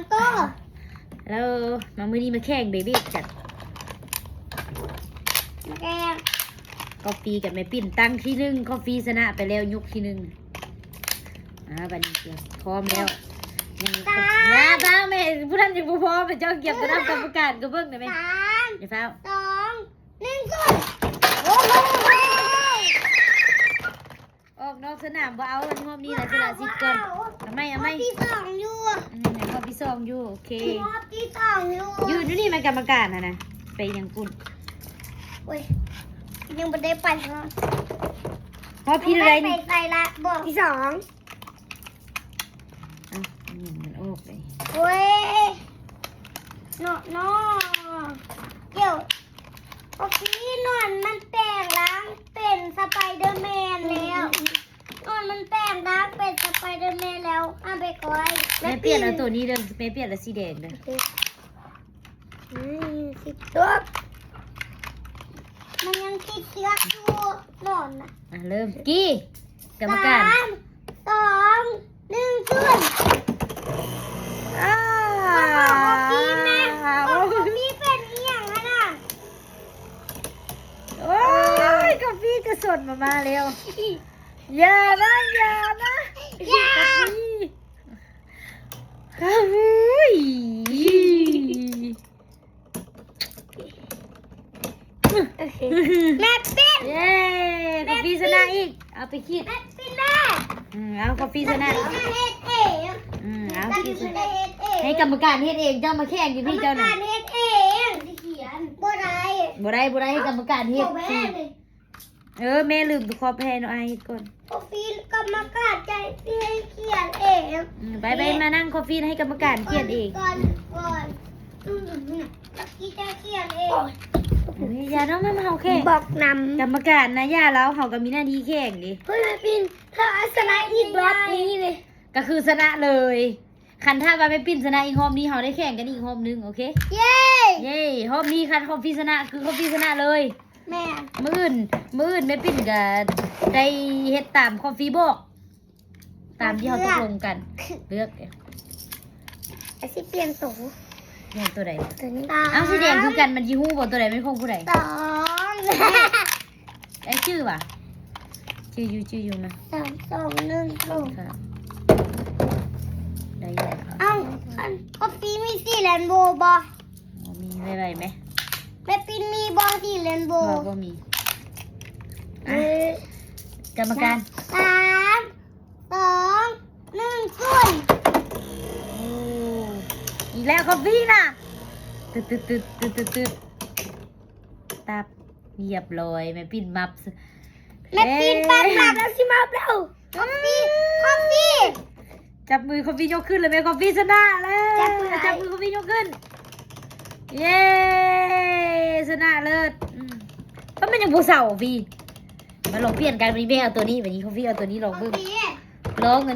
ໂຕ ແລ້ວມາ ມື້ນີ້ມາແຂ່ງເບເບກັນ ແຂ່ງ ກາແຟກັບແມ່ປິ່ນຕັ້ງທີໜຶ່ງ ກາແຟຊະນະໄປແລ້ວ ຍົກທີໜຶ່ງ. ອ່າ ບັດນີ້ກໍພ້ອມແລ້ວ ຍັງ ສາມ ຢ່າຟ້າວແມ່ ຜູ້ນັ້ນຍັງບໍ່ພ້ອມ ເຈົ້າກຽມກະນຳກຳມະການກໍເບິ່ງນະແມ່ ສາມ ຢ່າຟ້າວ ສອງ ໜຶ່ງ ສູນ ໂອ້ໂຫ ອອກນອກສະໜາມບໍ່ເອົາ ອັນຮອບນີ້ລະ ສະລະສິດກ່ອນ ເອົາ ເອົາໃໝ່ ເອົາໃໝ່ ຮອບທີສອງຢູ່ ອືມ ຮອບທີສອງຢູ່ ໂອເຄ ຮອບທີສອງຢູ່ ຢືນຢູ່ນີ້ແມ່ນກຳມະການຫັ້ນນະ ໄປຫຍັງພຸ້ນ ໂອ້ຍ ຍັງບໍ່ໄດ້ໄປ ຮອບທີເທົ່າໃດນີ້ ໄປໃສລະ ບອກທີສອງ ເອົ້າ ມັນອອກເລີຍ ໂອ້ຍ ເນາະ ເນາະ ກ່ຽວ ໂອເຄ ໜວນມັນແປງຮ່າງເປັນສະໄປເດີແມນແລ້ວ ໜວນມັນແປງຮ່າງເປັນສະໄປເດີແມນແລ້ວ ເອົາໄປກ່ອຍ ແມ່ປ່ຽນເອົາໂຕນີ້ເດີ ແມ່ປ່ຽນເອົາສີແດງເດີ ໂອເຄ ອືມ ສິບຕົວ ມັນຍັງຕິດເຊືອກຢູ່ ໜວນນະ ອ່ະ ເລີ່ມ ກີ້ ກຳມະການ ສາມ ສອງ ໜຶ່ງ ສູນ ອ້າວ ຂອງກາແຟແມ່ ຂອງກາແຟເປັນອີ່ຫຍັງຫັ້ນນະ ໂອ້ຍ ກາແຟຈະສົດມາ ມາແລ້ວ ຢ່ານະ ຢ່ານະ ຢ່າ ກາແຟ ກາແຟ ໂອເຄ ແມ່ປິດ ເຢ້ ກາແຟຊະນະອີກ ເອົາໄປຄິດ ແມ່ປິດແມ່ ອືມ ເອົາ ກາແຟຊະນະ ແມ່ປິດຈະເຮັດເອງ ອືມ ເອົາ ກາແຟຈະເຮັດເອງ ໃຫ້ກຳມະການເຮັດເອງ ເຈົ້າມາແຂ່ງຢູ່ພີ້ເຈົ້ານະ ກຳມະການເຮັດເອງ ຊິຂຽນ ບໍ່ໄດ້ ບໍ່ໄດ້ ບໍ່ໄດ້ ໃຫ້ກຳມະການເຮັດ ບໍ່ແມ່ນ ເອີ ແມ່ລືມ ຂໍແຜ່ນ້ອງອາຍເຮັດກ່ອນ ກາແຟ ກຳມະການຈະໃຫ້ຂຽນເອງ ອືມ ໄປ ໄປ ມານັ່ງ ກາແຟ ໃຫ້ກຳມະການຂຽນເອງ ກ່ອນ ກ່ອນ ອືມ ກາແຟຈະຂຽນເອງ ໂອ້ຍ ເອີຍ ຢ່າເນາະ ມາ ມາ ເຮົາແຂ່ງ ບອກນຳ ກຳມະການນະ ຢ່າ ລາວ ເຮົາກໍມີໜ້າທີ່ແຂ່ງເດ້ ເຮີ້ຍ ແມ່ປິນ ເຮົາເອົາຊະນະອີກລອບນີ້ເລີຍ ກໍຄືຊະນະເລີຍ ຄັນຖ້າວ່າແມ່ປິ່ນຊະນະອີກຮອບນີ້ ເຮົາໄດ້ແຂ່ງກັນອີກຮອບໜຶ່ງ ໂອເຄ ເຢ້ ເຢ້ ຮອບນີ້ຄັນຄອບຟີຊະນະ ຄືຄອບຟີຊະນະເລີຍ ແມ່ນ ມື້ອື່ນ ມື້ອື່ນແມ່ປິ່ນກະໄດ້ເຮັດຕາມຄອບຟີບອກ ຕາມທີ່ເຮົາຕົກລົງກັນ ເລືອກ ອ້າຍຊິປ່ຽນໂຕ ແມ່ນໂຕໃດ? ໂຕນີ້ ອ້າວ ສີແດງຄືກັນ ມັນຊິຮູ້ບໍ່ໂຕໃດແມ່ນຂອງຜູ້ໃດ? ສອງ ອ້າຍຈື່ຫວາ? ຈື່ຢູ່ ຈື່ຢູ່ ມາ ສາມ ສອງ ໜຶ່ງ ສູນ ໄດ້ຢູ່ ເອົ້າ ອັນ ກາແຟມີສີເຣນໂບບໍ່? ບໍ່ມີ ໄວໆແມະ ແມ່ປິ່ນມີບໍ່ສີເຣນໂບ? ບໍ່ ບໍ່ມີ ອ່ະ ເອີ ກຳມະການ ສາມ ສອງ ໜຶ່ງ ສູນ ໂອ້ ອີກແລ້ວ ຄອບຟີນະ ຕຶດໆໆ ຕຶດໆໆ ຕັບ ຮຽບຮ້ອຍ ແມ່ປິ່ນມັບ ແມ່ປິ່ນປັດມັບແລ້ວ ຊິມັບແລ້ວ ຄອບຟີ ຄອບຟີ ຈັບມື ຄອບຟີຍົກຂຶ້ນເລີຍແມ່ ຄອບຟີຊະນະແລ້ວ ຈັບມື ຈັບມື ຄອບຟີຍົກຂຶ້ນ ເຢ້ ຊະນະເລີດ ອືມ ເພາະມັນຍັງບໍ່ເຊົາ ຄອບຟີ ມາລອງປ່ຽນກັນ ບັດນີ້ແມ່ເອົາໂຕນີ້ ບັດນີ້ຄອບຟີເອົາໂຕນີ້ລອງເບິ່ງ ຄອບຟີ ລອງອັນນີ້